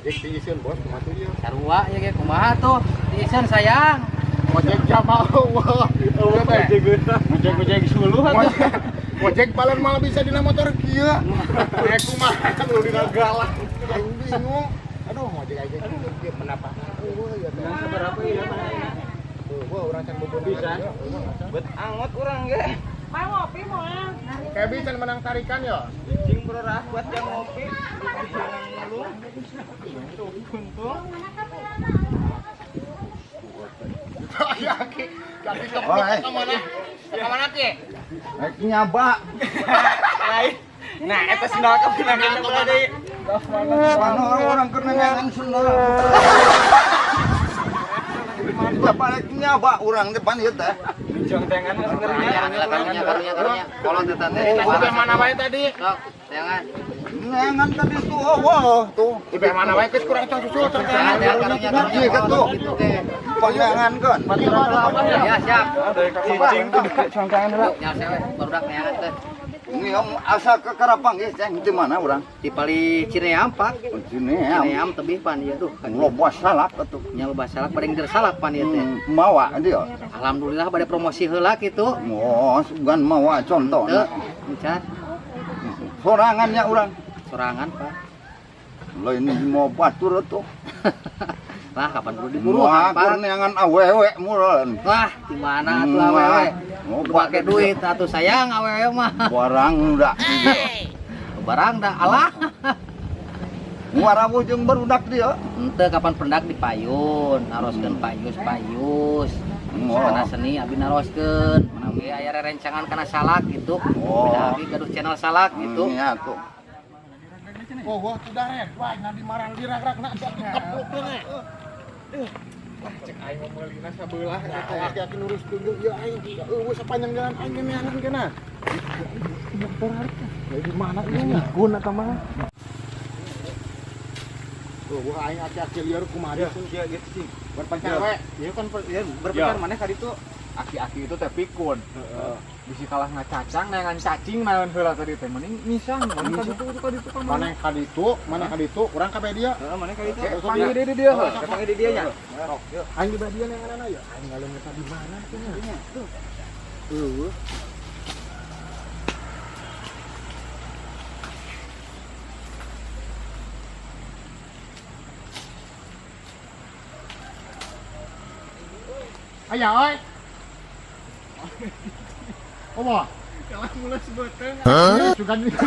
Ngojek diiseun bos kumaha tuh ieu? Sarua ya ge kumaha tuh? Diiseun sayang. Ngojek jama eueuh. Eueuh teh. Ngojek-ngojek suluh atuh. Ngojek balon malah bisa dina motor kieu. Eh kumaha lu dina galak. Aing bingung. Aduh ngojek aja kieu pendapatan eueuh ya teh. Seberapa ieu mana? Eueuh urang can bebeunang. Bisa. Bet angot urang ge. Mau ngopi moal. Kebi can menang tarikan ya? Cing berorah buat jam ngopi. Ngelung. Untung. Aki, aki keplok ka mana? Ka mana ki? Rek nyaba. Lain. Nah, eta sendal ka pinang eta belah deui. Mana orang keur nengan sendal. Bapak rek nyaba urang depan ieu teh. Jong tengan Karunya karunya karunya karunya. Kolot eta teh. Udah mana wae tadi? Sok, sayangan. Nengan tadi tuh oh tuh. Udah mana wae geus kurang tong susu Sayangan, karunya karunya. Iya, gitu. Gitu teh. Pangangan kan. Ya, siap. Cicing tuh jong tengan heula. Nyal sewe barudak neangan teh. Ngiong asa ke Karapang geus ceng di mana urang? Di pali Cineam, Pak. Cineam. Cineam tebih pan ieu tuh. Loba salak atuh. Nya loba salak bade ngejer salak pan ieu teh. Mawa dia. Alhamdulillah bade promosi heula kitu. Oh, sugan mawa contoh. Teu, encan. Sorangannya urang. Sorangan, Pak. Lain mau batur atuh. Lah kapan perlu diburu, Wah, Pak? keur neangan awewe meureun. Wah, di mana atuh awewe? Oh, Pakai duit atuh sayang awewe mah. Barang udah. Barang dah alah. Ngarawuh jeung barudak dia. Henteu kapan pendak di payun, naroskeun payus payus. Oh. Kana seni abi naroskeun, menawi aya rerencangan kana salak gitu. Oh. Beda abi gaduh channel salak gitu. Nya tuh. Oh, wah tuh daret. Wah, nanti marah dirak-rak nak keplok teh. Cek aing mau meulina sabelah eta teh. Aki-aki nurus tunjuk ya aing. Eueuh sepanjang jalan aing neangan kana. Motor harta. Ya di mana ieu nya? Gun eta mah. Eueuh aing aki-aki lieur kumaha Ya, sih. kieu gitu cing. Berpencar we. Ieu kan ieu berpencar maneh ka ditu aki-aki itu teh pikun. Heeh. Bisi kalah ngacacang neangan cacing naon heula tadi teh mending misang maneh ka ditu ka ditu ka Mana ka ditu, mana ka ditu, urang ka dia. Heeh, maneh ka ditu. Oke, Panggil deui di dia heuh. Panggil di dia nya. Aing di dia neangan ya. Aing ngaleung eta di mana tuh nya? Eueuh. Aya oi. Apa? Kalah mulus beuteung. Sugan itu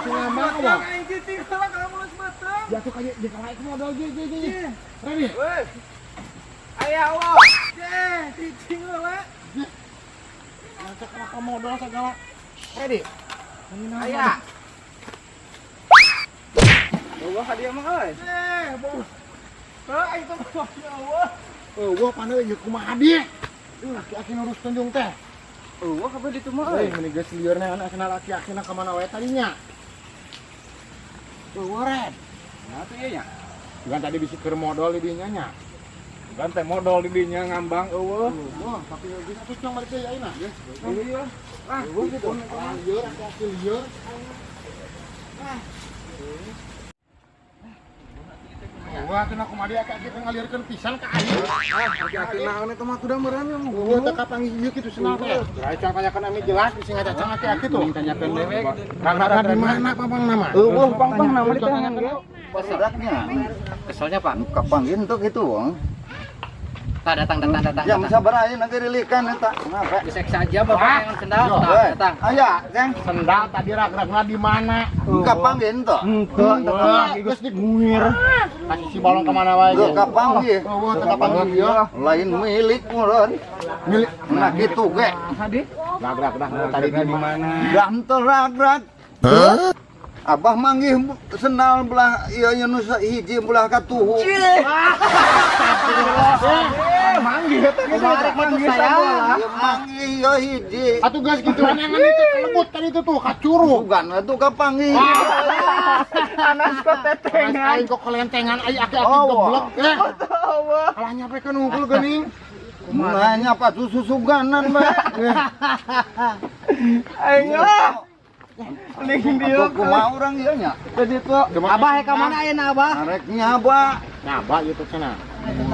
ngambang apa? Aing cicing heula kalah mulus beuteung. Ya tuh kayak di kalah modal ge ge ge. Ready? Weh. Aya Allah. Ye, cicing heula. Ngacak apa modal segala. Ready? Aya. Eueuh ka dia mah euy. Eh, bau. Heuh aing teh ya Allah. Eueuh paneu ieu kumaha di? Aki-aki nurus tunjung teh. Eueuh kabeh ditu mah Euy, euy. meni geus lieur neangan asana aki-akina ka mana wae tadinya. Eueuh red. Nah tuh ieu nya. Bukan tadi bisi keur modal di dinya nya. Bukan teh modal di dinya ngambang eueuh. Eueuh, tapi geus atuh cong balik deui ayeuna. Iya. Ah, Eueuh gitu. Lieur aki-aki lieur. Wah, cenah kumaha dia aki-aki teh ngalieurkeun pisan ka aing. Aki-aki naon eta mah kuda meureun ya. Eueuh teh kapanggih ieu kitu senang teh. Geura cang tanyakeun ami jelas bisi ngacacang aki-aki tuh. Tanyakeun dewe gitu. Rag-rag di mana pang-pang nama? Eueuh pang-pang nama di tangan ge. Barudaknya. Keselnya, Pak. Nu kapanggih teu kitu wong. Tah datang datang datang. Jam datang. sabaraha ayeuna ge rilikan eta. Kenapa? Bisa saja Bapak yang sendal, datang, datang. Aya, Ceng. Sendal tadi rag-ragna di mana? Kapanggih teu? Henteu, Wah, geus diguir. Kasih si balong ka mana wae. Teu kapanggih. Eueuh teu kapanggih ieu. Lain milik meureun. Milik Nah kitu ge. rag-rag tadi di mana? Dah henteu rag-rag. Abah manggih sendal belah ieu ieu nu hiji belah katuhu. Manggih eta ge Tarik manggih itu sayang. sabola. Ieu manggih ieu hiji. Atuh geus kitu neangan itu kelebut tadi itu tuh kacurug. Sugan atuh kapanggih. Anas kok tetengan. Aing kok kelentengan aing aki-aki Oh, goblok. Eh, Allah. kalah nyampekeun unggul geuning. Nanya apa tuh susuganan bae. Aing lah. Ling dieu. Atuh kumaha urang ieu nya? Tadi tuh. Abah ka mana ayeuna Abah? Arek nyaba. Nyaba ieu teh cenah.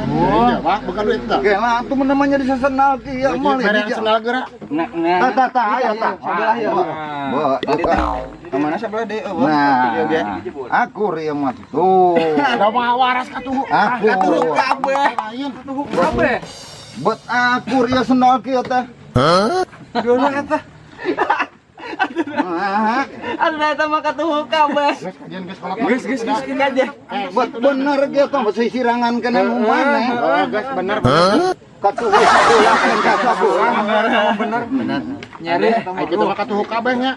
Oh, Pak, bukan duit teh. Oke lah, atuh namanya di sesendal kieu moal Mere sendal geura. Nah, nah. Tah tah tah aya tah. Sebelah ya. Bo, Tadi teh. Kemana sebelah deh? Nah, akur ieu mah tuh. Da mah waras katuhu. Akur. Kabeh. Lain. Kabeh. Bet akur ieu sendal kieu teh. Dulu eta. Nah, Aduh eta mah katuhu kabeh. Geus kajian geus kolot. Geus geus geus aja. bet bener kieu teh sisirangan kana nu maneh. Oh, geus bener. Bener. Katuhu sabelah kan ka sabelah. Bener. Bener. Nyari Ayo kita mah katuhu kabeh nya.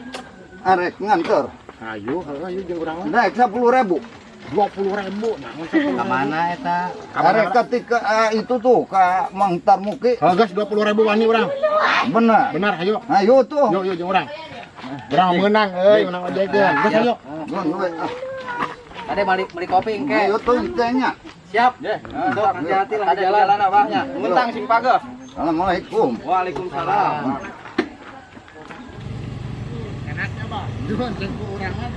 Arek nganter. Ayo, heuh ayo jeung urang lah. Naik 10.000. 20.000 naon 10.000. Ka mana eta? Arek ketika itu tuh ka Mang Tarmuki. Heuh geus 20.000 wani urang. Bener. Bener ayo. Ayo tuh. Yuk yuk jeung urang. Urang meunang euy, meunang ojek ge. Geus ayo. Tadi balik beli kopi engke. Ayo tuh teh nya. Siap. Sok hati-hati lah di jalan abahnya. Mentang sing pageh. Assalamualaikum. Waalaikumsalam. Enaknya, Bah. Juan jeung ku urang mah.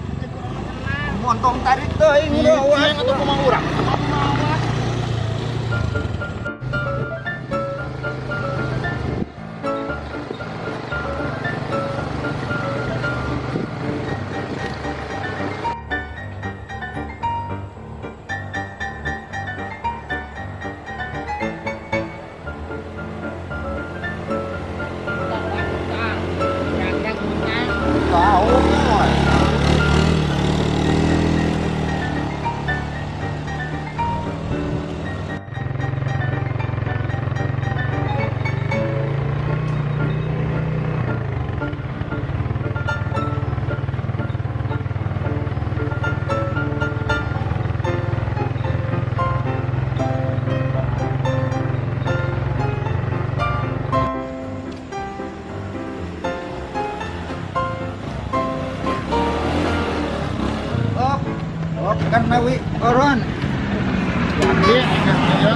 Montong tarik teuing Iya, atuh kumaha urang. Tahu moy. Op, op kan nawi oron. Iya, ayo.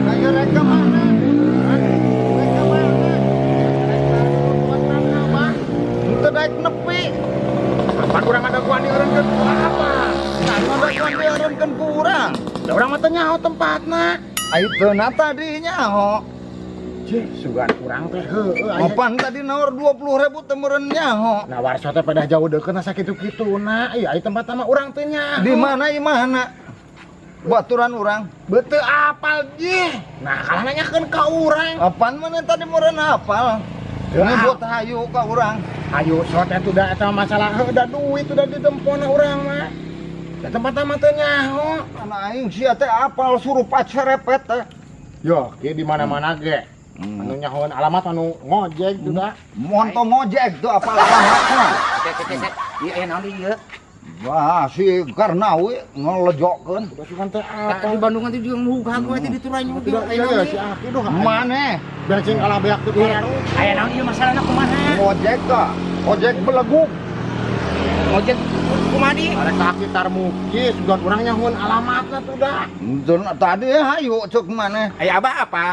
Ayo rek ka mana? Rek ka mana? Henteu daek nepi. Kapan urang ada kuani eureunkeun ku apa? Nah, daek eureunkeun ku urang. Da urang mah teu nyaho tempatna. Ai teu na tadi nyaho. Cih, sugan urang teh heueuh aya. Opan tadi nawar 20.000 teu meureun nyaho. Nah, warso teh pada jauh deukeut na sakitu-kituna. Ieu ai tempatna mah urang teu nyaho. Di mana imahna? Baturan urang. Beuteung apal jih. Nah, kalah nanyakeun ka urang. Apaan mana tadi meureun apal? Nyebut hayu ka urang. Hayu sok teh da eta masalah heuh da duit udah ditempona urang mah. Da tempatna mah teu nyaho. Ana aing sia teh apal surupat serepet teh. Yo, kieu di mana-mana ge. Anu nyahoan alamat anu ngojek juga. Montong ngojek tuh apal alamatna. Cek cek cek. Ieu aya naon ieu? Wah, si Karnawi ngelejokeun. Udah sugan teh Tah apa? di Bandung nanti juga nguhag we teh diturai nyugi. Tidak, iya, iya, si Aki duh. Maneh Bensin kalah beak teu baru. Aya naon ieu masalahna kumaha? ngojek ka? Ojek beleguk. Ngojek kumaha di? Arek ka Aki Tarmuki, sugan urang nyahoan alamatna tuh dah. Henteu tadi hayu cek maneh. Aya abah apa?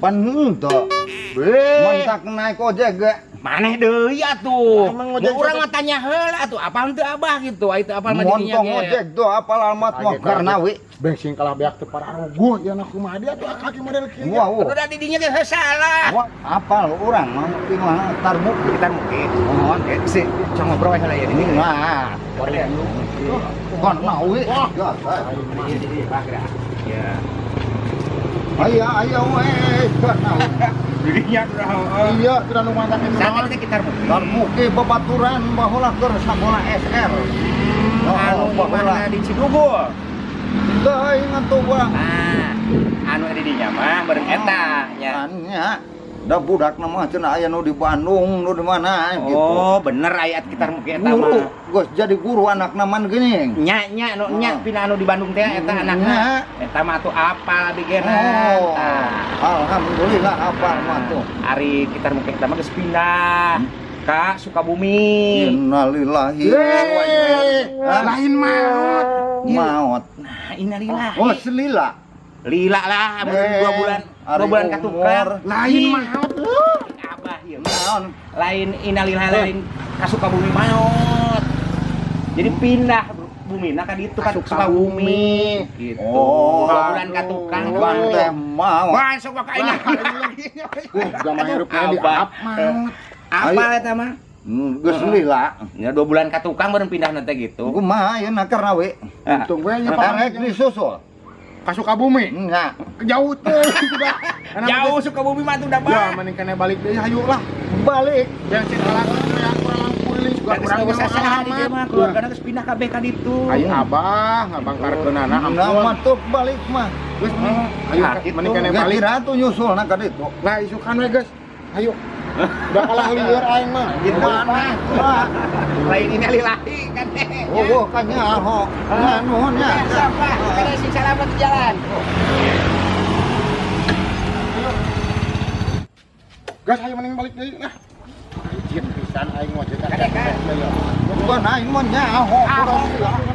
Pan henteu. Mentak naik ojek ge. Maneh deui atuh. Emang ngojek Mun urang mah tanya heula atuh, apal henteu abah gitu. Ai teu apal mah dirinya Montong ge. ojek tuh apal alamat mah Karnawi. Bensin kalah beak teu pararuguh ya na kumaha dia tuh Aki model kieu. Wah, wah. Atuh da di dinya ge heuh salah. Wah, apal urang mah di mana Tarmuki. Kita mungkin. Mohon si cong ngobrol heula ya Ini nah, Karnawi. Wah. Ya, Bah geura. Ya. Aya aya we Karnawi. Dirinya udah heeh. Iya, sudah nu mantak itu. Saat itu kita mungkin. Tarmuki babaturan baheula keur sakola SR. Oh, Anu baheula. mana di Cibubur. Teu ingat tuh urang. Nah, anu di dinya mah bareng eta nya. Nya, da budak mah cenah aya nu di Bandung, nu di mana gitu. Oh, bener ayat kita mungkin eta Guru, mah. geus jadi guru anak naman gini. Nya nya nu nya pina anu di Bandung teh eta anakna. Eta mah atuh apal abi ge Oh, Tah. alhamdulillah apal mah tuh. Ari kita mungkin eta mah geus pindah ka Sukabumi. Innalillahi wa inna Lain maut. maut. Nah, innalillahi. Oh, selila. Lila lah, mun Eh, 2 bulan, ari 2 bulan katukar. umur. Lain maut. Abah ieu. Naon? Lain innalillahi lain Ka Sukabumi maot. Jadi pindah bumina ka ditu ka Sukabumi. Gitu. Oh, 2 bulan ka tukang. Bang teh mau. Masuk ka aing. Zaman hirupnya di Abah. up maot. Apa eta mah? Geus lila. Ya 2 bulan ka tukang baru pindah nanti gitu. Kumaha ayeuna karena we? Ah. Untung we nya Erek disusul. Ka Sukabumi. Nya. Jauh teh juga. Jauh Sukabumi mah tuh udah Ya bah. mending kena balik deui hayu lah. Balik. Bensin kalah kurang kuriling juga Geus kurang geus saha di dieu mah keluargana geus pindah kabeh ka ditu. Ayo abah ngabangkarkeunana Nah, ampun. matuh balik mah. Geus mending ayo Nah, gitu. mending kena Geus balik. kira tuh nyusul na ka ditu. Nah, isukan we geus. Ayo. Udah kalah lieur aing mah. Gitu. Mana? Lain ini lillahi kan. Oh, kan nyaho. Nah, nuhun nya. Ya, sok lah. Kada sing salamet di jalan. Gas ayo mending balik deui lah. Anjir pisan aing mah jeung Kadek, kan? Bukan aing mah nyaho. Ah, Kurang.